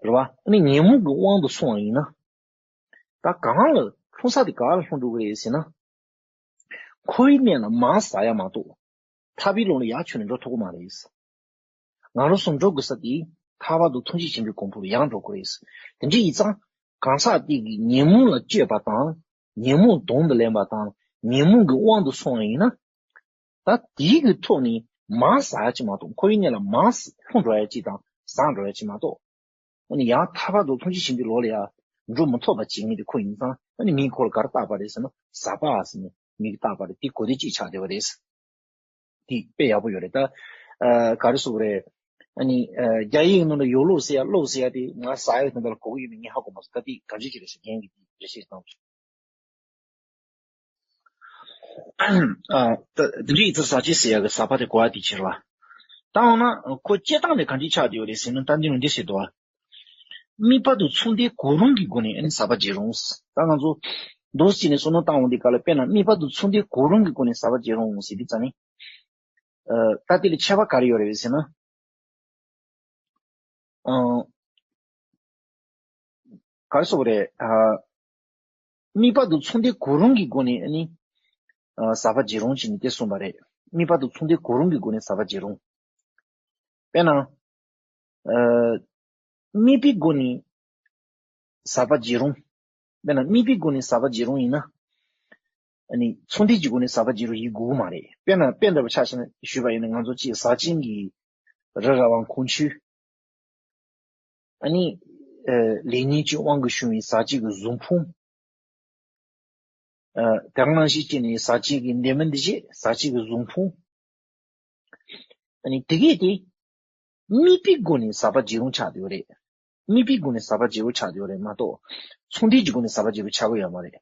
རེད་བ། ཨ་ནི་ཉིན་མོ་གི་དབང་དུ་སོང་བ་ཡིན་ན། ད་གང་ལ་ལྷུང་ས་དེ་ག་ལ་ལྷུང་འགྲོ་གི་རེད་ཟེར་ན། འཁོར་བའི་གནས་ལ་མར་ཟག་ཡག་མ་གཏོགས། ཐར་པའི་ལམ་ལ་ཡར་ཁྱོན་ནས་འགྲོ་ཐུབ་ཀྱི་མ་རེད། ང་རང་ཚོ་འགྲོ་དགོས་ས་དེ་ཐར་པ་དང་ཐམས་ཅད་མཁྱེན་པའི་གོ་འཕང་ལ་ཡར་འགྲོ་དགོས་རེད། དེ་འདྲ་ཡིན་ཙང་གང་ཟག་དེ་གིས་ཉིན་མོ་ལ་སྤྱོད་པ་དང་ཉིན་མོ་དོན་དུ་ལེན་པ་དང་ཉིན་མོ་གི་དབང་དུ་སོང་བ་ཡིན་ན། ད་དེའི་གི་ཐོག་ནས་མར་ཟག་ཡག་ཅིག་མ་གཏོགས། འཁོར་བའི་གནས་ལ་མར་ལྷུང་འགྲོ་ཡག་ཅིག་དང་ཟག་འགྲོ་ཡག་ཅིག་མ་གཏོགས། ཨ་ནི་ཡང་ཐར་པ་དང་ཐམས་ཅད་མཁྱེན་པའི་ལམ་ལ་ཡར་འགྲོ་མི་ཐུབ་པ་བྱེད་མཁན་དེ་ཁོ་ཡིན་ཙང་། ཨ་ནི་མིང་ཁོ་ལ་ག་རེ་བཏགས་པ་རེད་ཟེར་ན། ཟག་པ་ཟེར་ནས་མིང་བཏགས་པ་རེད། དེ་གོ་བདེ་གཅིག་ཆགས་བསྡད་པ་རེད། དེ་དཔེ་ཡག་པོ་ཡོད་རེད། ད་ཨ་ག་རེ་ཟེར་དགོས་རེད། ཨ་ནི་ཨ་རྒྱ་ཡིག་ནང་ལ་ཡོ་ལོབ་ཟེར་ཡག་ལོབ་ཟེར་ཡག་དེ་ང་ཟ་ཡག་དེ་འདྲ་ལ་གོ་གི་ཡོད་མེད་ངས་ཧ་གོ་མ་སོང་། ད་དེ་ག་འདྲ་ཅིག་རེད་ཟེར། རྒན་གྱིས་དེ་འགྲེལ་བཤད་གནང་སོང་། ཨ། ད་དེ་འདྲ་ཡིན་ཙང་ཟ་བྱེད་ཟེར་ཡག་གི་ཟ་པ་དེ་གོ་བ་དེ་ཕྱིར་བ། ད་འོ་ན་ཁོ་སྤྱིར་བཏང་ནས་ག་འདྲ་ཆགས་བསྡད་ཡོད་རེད་ཟེར་ན། ད་འདི་ནང་འདི་ཟེར་འདུག་བ། དམིགས་པ་དང་ཚོགས་ལྡན་གང་རུང་གི་སྒོ་ནས་ཨ་ནི་ཟ་བར་བྱེད་རུང་། ད་ང་ཚོ་འདུག་སེ་བྱས་ནས་བསམ་བློ་བཏང་འོང་དུས་སྐབས་ལ། དཔེར་ན་དམིགས་པ་དང་ཚོགས་ལྡན་གང་རུང་གི་སྒོ་ནས་ཟ་བར་བྱེད་རུང་ཟེར་དུས་ཙམ་ནས། ཨ། ད་དེ་ལ་ཁྱད་པར་ག་རེ་ཡོད་རེད་ཟེར་ན། ཨ། ག་རེ་ཟེར་དགོས་རེད། ཨ། དམིགས་པ་དང་ཚོགས་ལྡན་གང་རུང་གི་སྒོ་ནས་ཨ་ནི། ཨ། ཟ་བར་བྱེད་རུང་ཟེར་ནས་དེ་གསུངས་པ་རེད། དམིགས་པ་དང་ཚོགས་ལྡན་གང་རུང་གི་སྒོ་ནས་ཟ་བར་བྱེད་རུང་། དཔེར་ན། ཨ། དམིགས་པའི་སྒོ་ནས་ཟ་བར་བྱེད་རུང་། དཔེར་ན་དམིགས་པའི་སྒོ་ནས་ཟ་བར་བྱེད་རུང་ཡིན་ན། ཨ་ནི་ཚོགས་ལྡན་གྱི་སྒོ་ནས་ཟ་བར་བྱེད་རུང་ཡིན་དགོས་ཀྱི་མ་རེད། དཔེར་ན་དཔེ་འདྲ་པོ་ཆ་བཞག་ན་ཞུས་པ་ཡིན་ན། ང་ཚོ་གཅིག་ཟག་ཅན་གྱི་རི་ར་བ་འཁོར་ཆོས། ཨ་ནི། ཨ། ལེགས་ཉེས་ཀྱི་དབང་གིས་བྱུང་བའི་ཟག་བཅས་ཀྱི་གཟུགས་ཕུང་། ཨ། དེ་ག་ནང་བཞིན་བྱས་ནས་ཟག་བཅས་ཀྱི་ལྡན་མིན་འདུ་བྱེད། ཟག་བཅས་ཀྱི་གཟུགས་ཕུང་། ཨ་ནི་དེ་གས་དེ་དམིགས་པའི་སྒོ་ནས་ཟ་བར་བྱེད་རུང་ཆགས་བསྡད་ཡོད་རེད། དམིགས་པའི་སྒོ་ནས་ཟ་བར་བྱེད་རུང་ཆགས་བསྡད་ཡོད་རེད་མ་གཏོགས། ཚོགས་ལྡན་གྱི་སྒོ་ནས་ཟ་བར་བྱེད་རུང་ཆགས་ཀྱི་ཡོད་མ་རེད།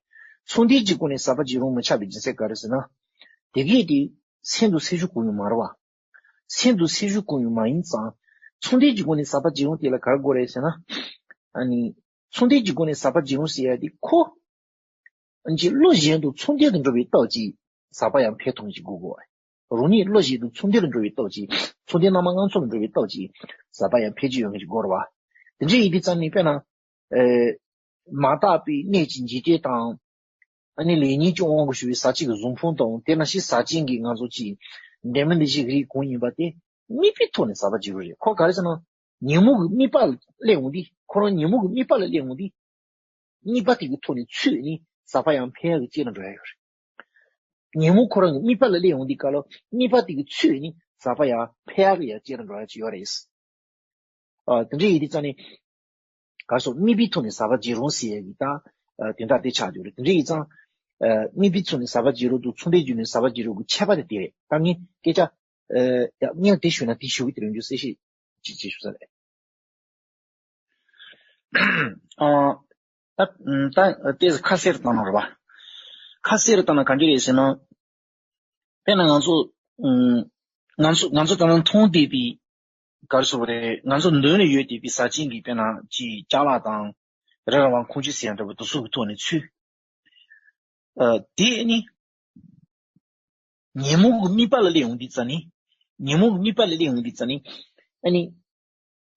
ཚོགས་ལྡན་གྱི་སྒོ་ནས་ཟ་བར་བྱེད་རུང་མི་ཆགས་པའི་རྒྱུ་མཚན་ག་རེ་ཟེར་ན། དེ་གས་དེ་སེམས་དང་སེམས་བྱུང་གང་ཡང་མ་རེད་བ། སེམས་དང་སེམས་བྱུང་གང་ཡང་མ་ཡིན་ཙང་། ཚོགས་ལྡན་གྱི་སྒོ་ནས་ཟ་བར་བྱེད་རུང་དེ་ལ་ག་རེ་དགོས་རེད་ཟེར་ན། ཨ་ནི། ཚོགས་ལྡན་གྱི་སྒོ་ནས་ཟ་བར་བྱེད་རུང་ཟེར་ཡ་དེ་ཁོ། ཨ་ནི་བློ་གཞན་དང་ཚོགས་ལྡན་དུ་འགྲོ་བའི་སྟོབས་ཀྱིས་ཟ་བར་ཡང་ཕན་ཐོགས་ཀྱི་དགོས་གོ། རང་ཉིད་བློ་གཞན་དང་ཚོགས་ལྡན་དུ་འགྲོ་བའི་སྟོབས་ཀྱིས། ཚོགས་ལྡན་རྣམ་པ་ལྔ་ཚོགས་ལ་འགྲོ་བའི་སྟོབས་ཀྱིས་ཟ་བར་ཡང་ཕན་གྱི་ཡོད་མཁན་གྱི་སྒོ་རེད་བ། དེ་འདྲ་ཡིན་དུས་ཙམ་ནས་དཔེར་ན། ཨེ། མ་དག་པའི་གནས་ཀྱི་འཇིག་རྟེན་དང་། ཨ་ནི་ལེགས་ཉེས་ཀྱི་དབང་གིས་བྱུང་བའི་ཟག་བཅས་ཀྱི་གཟུགས་ཕུང་དང་། དེ་ནང་བཞིན་ཟག་ཅན་གྱི་ང་ཚོ་གཅིག་ལྡན་མིན་འདུ་བྱེད་ཀྱི་རིགས་གང་ཡིན་པ་དེ་དམིགས་པའི་ཐོག་ནས་ཟ་བར་བྱེད་རུང་རེད། ཁོ་ག་རེ་ཟེར་ན། ཉོན་མོངས་ཀྱི་དམིགས་པ་ལ་སླེབས་འོང་དུས། ཁོ་རང་ཉོན་མོངས་ཀྱི་དམིགས་པ་ལ་སླེབས་འོང་དུས། དམིགས་པ་དེ་གི་ཐོག་ནས་ཚུད་ནས་ཟ་བར་ཡང་ཕན་ཡག་གི་རྐྱེན་ལ་འགྲོ་ཡག་ཡོད་རེད། ཉོན་མོངས་ཁོ་རང་གི་དམིགས་པ་ལ་སླེབས་འོང་དུས་སྐབས་ལ། དམིགས་པ་དེ་གི་ཚུད་ནས་ཟ་བར་ཡང་ཕན་ཡག་གི་ཡང་རྐྱེན་ལ་འགྲོ་ཡག་ཅིག་ཡོད་རེད། ཨ། དེ་འདྲ་ཡིན་དུས་ཙམ་ནས། ག་རེ་ཟེར། དམིགས་པའི་ཐོག་ནས་ཟ་བར་བྱེད་རུང་ཟེར་ཡག་གི་ད། ཨ། དོན་དག་དེ་ཆགས་ཡོད་རེད། དེ་འདྲ་ཡིན་ཙང་། ཨ། དམིགས་པའི་ཐོག་ནས་ཟ་བར་བྱེད་རུང་དང་ཚོགས་ལྡན་བརྒྱུད་ནས་ཟ་བར་བྱེད་རུང་གི་ཁྱད་པར་དེ་དེ་རེད། ད་ངས་སྐད་ཆ། ཨ། ཡ། སྔོན་དེ་ཞུས་ན་དེ་ཞུ་གི་དེ་རིང་རྒྱུ་གསལ་བཤད་ཅིག་བྱེད་ཞུ་ས་རེད། ཨ། ད། ད་ཏོག་ཙམ་ཁ་གསལ་རུ་བཏང་ན་རེད་བ། ཁ་གསལ་རུ་བཏང་ན་ག་འདྲ་རེད་ཟེར་ན། དཔེར་ན་ང་ཚོ། ཨ། ང་ཚོ་ང་ཚོ་ད་ནང་མཐོང་བསྡད་པའི། ག་རེ་ཟེར་དགོས་རེད། ང་ཚོ་མདུན་ལ་ཡོད་བསྡད་པའི་ཟག་བཅས་ཀྱི་དཔེར་ན་ཅིག་ཅ་ལག་དང་། རི་ར་བ་འཁོར་ཆོས་ཟེར་ཡག་འདྲ་པོ་དེ་ཚོ་གི་ཐོག་ནས་ཚུད། ཨ། དེ་ནི། ཉོན་མོངས་ཀྱི་དམིགས་པ་ལ་སླེབས་འོང་དུས་ཙམ་ནས། ཉོན་མོངས་ཀྱི་དམིགས་པ་ལ་སླེབས་འོང་དུས་ཙམ་ནས། ཨ་ནི།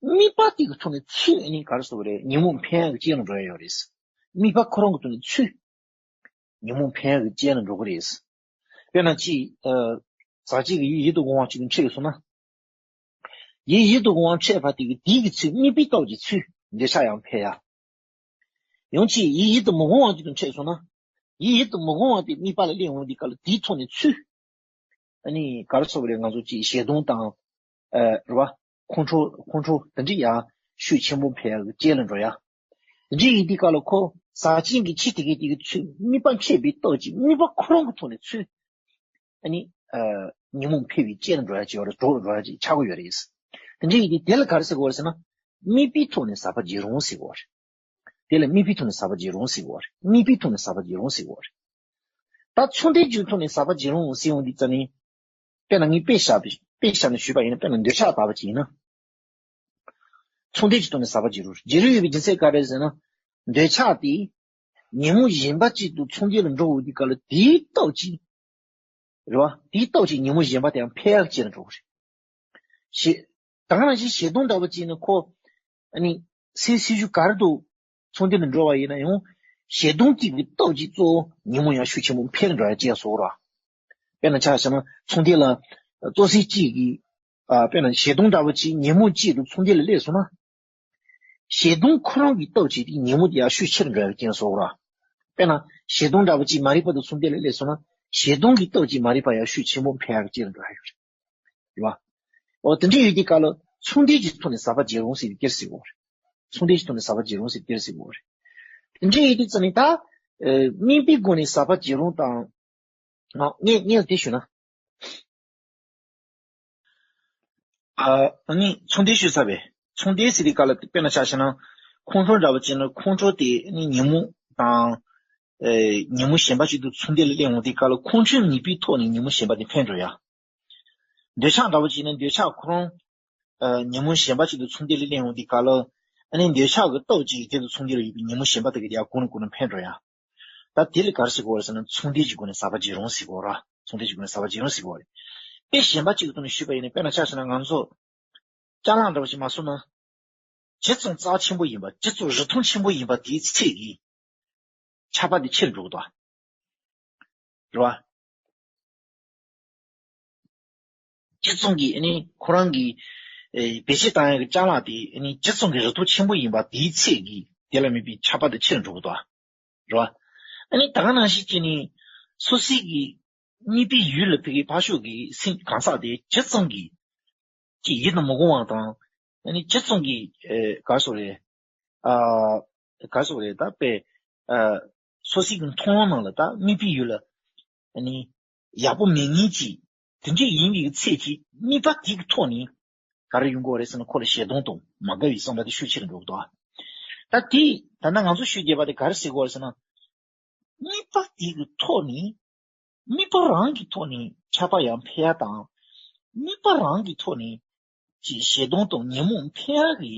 དམིགས་པ་དེ་གི་ཐོག་ནས་ཚུད། ཨ་ནི་ག་རེ་ཟེར་དགོས་རེད། ཉོན་མོངས་ཕན་ཡག་གི་རྐྱེན་ལ་འགྲོ་ཡག་ཡོད་རེད། དམིགས་པ་ཁོ་རང་གི་ཐོག་ནས་ཚུད། ཉོན་མོངས་ཕན་ཡག་གི་རྐྱེན་ལ་འགྲོ་གི་རེད། དཔེར་ན་ཅིག་ཨ། ཟག་བཅས་ཀྱི་ཡིད་ཡིད་དུ་འོང་བ་ཅིག་གིས་འཕྲད་སོང་ན། ཡིད་ཡིད་དུ་འོང་བ་འཕྲད་པ་དེ་གི་དེ་གི་ཚུལ། དམིགས་པའི་སྟོབས་ཀྱི་ཚུལ་འདོད་ཆགས་ཡང་འཕེལ་ཡག་ཡང་ཅིག་ཡིད་ཡིད་དུ་མི་འོང་བ་ཅིག་ཏུ་འཕྲད་སོང་ན། ཡིད་ཡིད་དུ་མི་འོང་བ་དེ་དམིགས་པ་ལ་སླེབས་འོང་དུས་སྐབས་ལ་དེའི་ཐོག་ནས་ཚུད། ཨ་ནི་ག་རེ་ཟེར་དགོས་རེད། ང་ཚོ་ཅིག་ཞེ་སྡང་དང་། ཨ། རེད་བ། ཁོང་ཁྲོ། ཁོང་ཁྲོ་དེ་འདྲ་ཡང་ཤུགས་ཆེན་པོ་འཕེལ་ཡག་གི་རྐྱེན་ལ་འགྲོ་ཡག་དེ་འདྲ་ཡིན་དུས་སྐབས་ལ་ཁོ་ཟག་བཅས་ཀྱི་ཆོས་དེ་གའི་དེ་གའི་ཚུལ་དམིགས་པ་མཁས་པའི་སྟོབས་ཀྱིས་དམིགས་པ་ཁོ་རང་གི་ཐོག་ནས་ཚུལ། ཨ་ནི། ཨ། ཉོན་མོངས་འཕེལ་བའི་རྐྱེན་འགྲོ་ཡ་ཅིག་ཡོད་རེད། གྲོགས་འགྲོ་ཡ་ཅིག་ཆགས་ཀྱི་ཡོད་རེད། དེ་འདྲ་ཡིན་དུས་དེ་ལ་ག་རེ་ཟེར་དགོས་རེད་ཟེར་ན། དམིགས་པའི་ཐོག་ནས་ཟག་པ་བརྗེ་རུང་ཟེར་དགོས་རེད། དེ་ལ་དམིགས་པའི་ཐོག་ནས་ཟག་པ་བརྗེ་རུང་ཟེར་དགོས་རེད། དམིགས་པའི་ཐོག་ནས་ཟག་པ་བརྗེ་རུང་ཟེར་དགོས་རེད། ད་ཚོགས་འདུ་གཅིག་གི་ཐོག་ནས་ཟག་པ་བརྗེ་རུང་ཟེར་ཡོང་དུས་ཙ་ནི། དཔེར་ན་ངས་དཔེ་བཞག་པའི་དཔེ་བཞག་ནས་ཞུས་པ་ཡིན་ན། དཔེར་ན་འདོད་ཆགས་ལྟ་བུ་ཅིག་ཡིན་ན། ཚོགས་འདུ་གཅིག་གི་ཐོག་ནས་ཟག་པ་བརྗེ་རུང་། བརྗེ་རུང་ཡོད་པའི་རྒྱུ་མཚན་ག་རེ་ཟེར་ན། འདོད་ཆགས་དེ། ཉོན་མོངས་གཞན་པ་གཅིག་ཏུ་ཚོགས་འདུ་ལ་འགྲོ་འོང་དུས་སྐབས་ལ་དེའི་སྟོབས་ཀྱིས། རེད་བ། དེའི་སྟོབས་ཀྱིས་ཉོན་མོངས་གཞན་པ་དེ་ཡང་འཕེལ་ཡག་ཅིག་ལ་འགྲོ་གི་རེད། ཞེ། ད་ག་ནང་བཞིན་ཞེ་སྡང་འདྲ་བོ་ཅིག་ནི་ཁོ། ཨ་ནི། སེམས་སེམས་ཤུགས་ག་རེ་འདུག་ཚོགས་འདུ་ལ་འགྲོ་བ་ཡིན་ན་ཡང་། ཞེ་སྡང་གཅིག་གི་སྟོབས་ཀྱིས་གཙོ་བོ་ཉོན་མོངས་ཡང་ཤུགས་ཆེན་པོ་འཕེལ་འགྲོ་ཡག་ཅིག་ཡང་བཟོ་གི་རེད། དཔེར་ན་ཆ་བཞག་ན་ཚོགས་འདུ་ལ། ཏོག་ཙམ་གཅིག་གིས། ཨ། དཔེར་ན་ཞེ་སྡང་འདྲ་བོ་ཅིག་ཉོན་མོངས་གཅིག་ཏུ་ཚོགས་འདུ་ལ་སླེབས་སོང་ན། ཞེ་སྡང་ཁོ་རང་གི་སྟོབས་ཀྱིས་དེ་ཉོན་མོངས་དེ་ཡང་ཤུགས་ཆེར་འགྲོ་ཡག་རྐྱེན་བཟོ་གི་རེད། དཔེར་ན་ཞེ་སྡང་འདྲ་བོ་ཅིག་མ་རིག་པ་དང་ཚོགས་འདུ་ལ་སླེབས་སོང་ན། ཞེ་སྡང་གི་སྟོབས་ཀྱིས་མ་རིག་པ་ཡང་ཤུགས་ཆེན་པོ་འཕེལ་ཡག་རྐྱེན་འགྲོ་ཡག་ཡོད་རེད། རེད་བ། འོ་དེ་འདྲ་ཡོད་དུས་སྐབས་ལ་ཚོགས་འདུ་གཅིག་གི་ཐོག་ནས་ཟག་པ་བརྗེ་རུང་ཟེར་དེ་སྐྱེར་ཟེར་གོ་རེད། ཚོགས་འདུ་གཅིག་གི་ཐོག་ནས་ཟག་པ་བརྗེ་རུང་ཟེར་དེ་སྐྱེར་ཟེར་གོ་རེད། དེ་འདྲ་ཡོད་དུས་ཙ་ནི་ད། ཨ། དམིགས་པའི་སྒོ་ནས་ཟག་པ་བརྗེ་རུང་དང་། ང་ངས་ངས་དེ་ཞུ་ན། ཨ་ནི་ཚོགས་འདུ་ཞུ་ཚར་བས། ཚོགས་འདུ་ཟེར་དུས་སྐབས་ལ་དཔེར་ན་ཆ་བཞག་ན། ཁོང་ཁྲོ་འདྲ་བོ་ཅིག་ན་ཁོང་ཁྲོ་དེ་ནི་ཉོན་མོངས་དང་། ཨེ། ཉོན་མོངས་གཞན་པ་ཞིག་ཏུ་ཚོགས་འདུ་ལ་སླེབས་འོང་དུས་སྐབས་ལ་ཁོང་ཁྲོའི་དམིགས་པའི་ཐོག་ནས་ཉོན་མོངས་གཞན་པ་དེ་འཕེལ་འགྲོ་ཡ། འདོད་ཆགས་འདྲ་བོ་ཅིག་ན་འདོད་ཆགས་ཁོ་རང་། ཨ། ཉོན་མོངས་གཞན་པ་ཞིག་ཏུ་ཚོགས་འདུ་ལ་སླེབས་འོང་དུས་སྐབས་ལ། ཨ་ནི་འདོད་ཆགས་ཀྱི་སྟོབས་ཀྱིས་དེ་ཚོ་ཚོགས་འདུ་ལ་ཡོད་པའི་ཉོན་མོངས་གཞན་པ་དེ་ག་དེ་ཡང་གོང་ནས་གོང་ནས་འཕེལ་འགྲོ་ཡ། ད་དེ་ལ་ག་རེ་ཟེར་དགོས་རེད་ཟེར་ན་ཚོགས་འདུ་གཅིག་གི་སྒོ་ནས་ཟག་པ་བརྗེ་རུང་ཟེར་དགོས་རེད། ཚོགས་འདུ་གཅིག་གི་སྒོ་ནས་ཟག་པ་བརྗེ་རུང་ཟེར་དགོས་རེད། དཔེ་གཞན་པ་གཅིག་གི་ཐོག་ནས་ཞུས་པ་ཡིན་ན། དཔེར་ན་ཆ་བཞག་ན་ང་ཚོ་ཅ་ལག་འདྲ་བོ་ཞིག་མ་བཟོ་ན། ཇི་ཙམ་རྩ་ཆེན་པོ་ཡིན་པ། ཇི་ཙམ་རིན་ཐང་ཆེན་པོ་ཡིན་པ་དེའི་ཚད་ཀྱིས་ཆགས་པ་དེ་ཆེར་འགྲོ་གི་འདུག་རེད་བ། ཇི་ཙམ་གྱི་ཨ་ནི་ཁོ་རང་གི། ཨེ། བེད་སྤྱོད་བཏང་ཡག་གི་ཅ་ལག་དེ་ཨ་ནི་ཇི་ཙམ་གྱི་རིན་ཐང་ཆེན་པོ་ཡིན་པ་དེའི་ཚད་ཀྱིས་དེ་ལ་དམིགས་པའི་ཆགས་པ་དེ་ཆེར་འགྲོ་གི་འདུག་རེད་བ། ཨ་ནི་ད་ག་ནང་བཞིན་བྱས་ནས་སོ་སོའི་གི་དམིགས་པའི་ཡུལ་ལ་ཕ་གི་ཕར་ཕྱོགས་ཀྱི་སེམས་གང་ཟག་དེ་ཇི་ཙམ་གྱི་ཅིག་ཡིད་དུ་མི་འོང་བ་དང་། ཨ་ནི་ཇི་ཙམ་གྱི། ཨེ། ག་རེ་ཟེར་དགོས་རེད། ཨ། ག་རེ་ཟེར་དགོས་རེད། ད་དཔེ། ཨ། སོ་སོའི་གི་མཐོང་ལམ་ནང་ལ་ད་དམིགས་པའི་ཡུལ་ལ། ཨ་ནི་ཡག་པོ་མེད་མཁན་ཅིག་དེ་འདྲ་ཡིན་པའི་ཚད་ཀྱིས་དམིགས་པ་དེ་གི་ཐོག་ནས་ག་རེ་ཡོང་གི་ཡོད་རེད་ཟེར་ན། ཁོ་ལ་ཞེ་སྡང་དང་མ་དགའ་བའི་བསམ་པ་དེ་ཤུགས་ཆེ་རུ་འགྲོ་གི་འདུག་ད་དེ་ད་ལྟ་ང་ཚོ་ཤོད་རྒྱུ་བ་དེ་ག་རེ་ཟེར་གྱི་ཡོད་རེད་ཟེར་ན། དམིགས་པ་དེ་གི་ཐོག་ནས། དམིགས་པ་རང་གི་ཐོག་ནས་ཆགས་པ་ཡང་འཕེལ་ཡ་དང་། དམིགས་པ་རང་གི་ཐོག་ནས་ཅིག་ཞེ་སྡང་དང་ཉོན་མོངས་འཕེལ་ཡ་གི་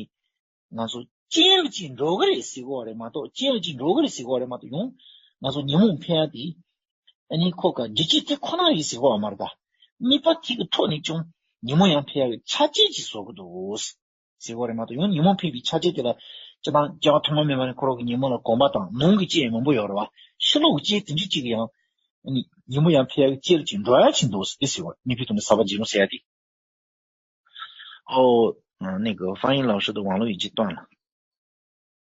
ང་ཚོ་རྐྱེན་ལ་ཅིག་འགྲོ་གི་རེད་ཟེར་གྱི་ཡོད་རེད་མ་གཏོགས། རྐྱེན་ལ་ཅིག་འགྲོ་གི་རེད་ཟེར་གྱི་ཡོད་རེད་མ་གཏོགས། ཡང་ང་ཚོ་ཉོན་མོངས་འཕེལ་ཡ་དེ་ཨ་ནི་ཁོ་ག་རྒྱུ་རྐྱེན་དེ་ཁོ་ན་ཡིན་ཟེར་གྱི་ཡོད་མ་རེད་ད། དམིགས་པ་དེ་གི་ཐོག་ནས་ཀྱང་ཉོན་མོངས་ཡང་འཕེལ་ཡ་གི་ཆ་རྐྱེན་ཅིག་བཟོ་གི་འདུག་ཟེར་གྱི་ཡོད་རེད་མ་གཏོགས། ཡང་ཉོན་མོངས་འཕེལ་བའི་ཆ་རྐྱེན་དེ་ལ་སྤྱིར་བཏང་སྐྱེ་བ་ཐོག་མ་མེད་པ་ནས་ཁོ་རང་གི་ཉོན་མོངས་ལ་གོམས་པ་དང་ནང་གི་རྐྱེན་མང་པོ་ཡོད་རེད་བ། ཕྱི་ལོགས་ཀྱི་རྐྱེན་དེ་འདྲ་གཅིག་གིས་ཡང་ཉོན་མོངས་ཡང་འཕེལ་ཡག་གི་རྐྱེན་ཅིག་འགྲོ་ཡ་ཅིག་འདུག་ཟེར་དེ་ཟེར་བ། དམིགས་པའི་ཐོག་ནས་ཟག་པ་བརྗེ་རུང་ཟེར་ཡ་དེ། 哦，嗯，那个翻译老师的网络已经断了。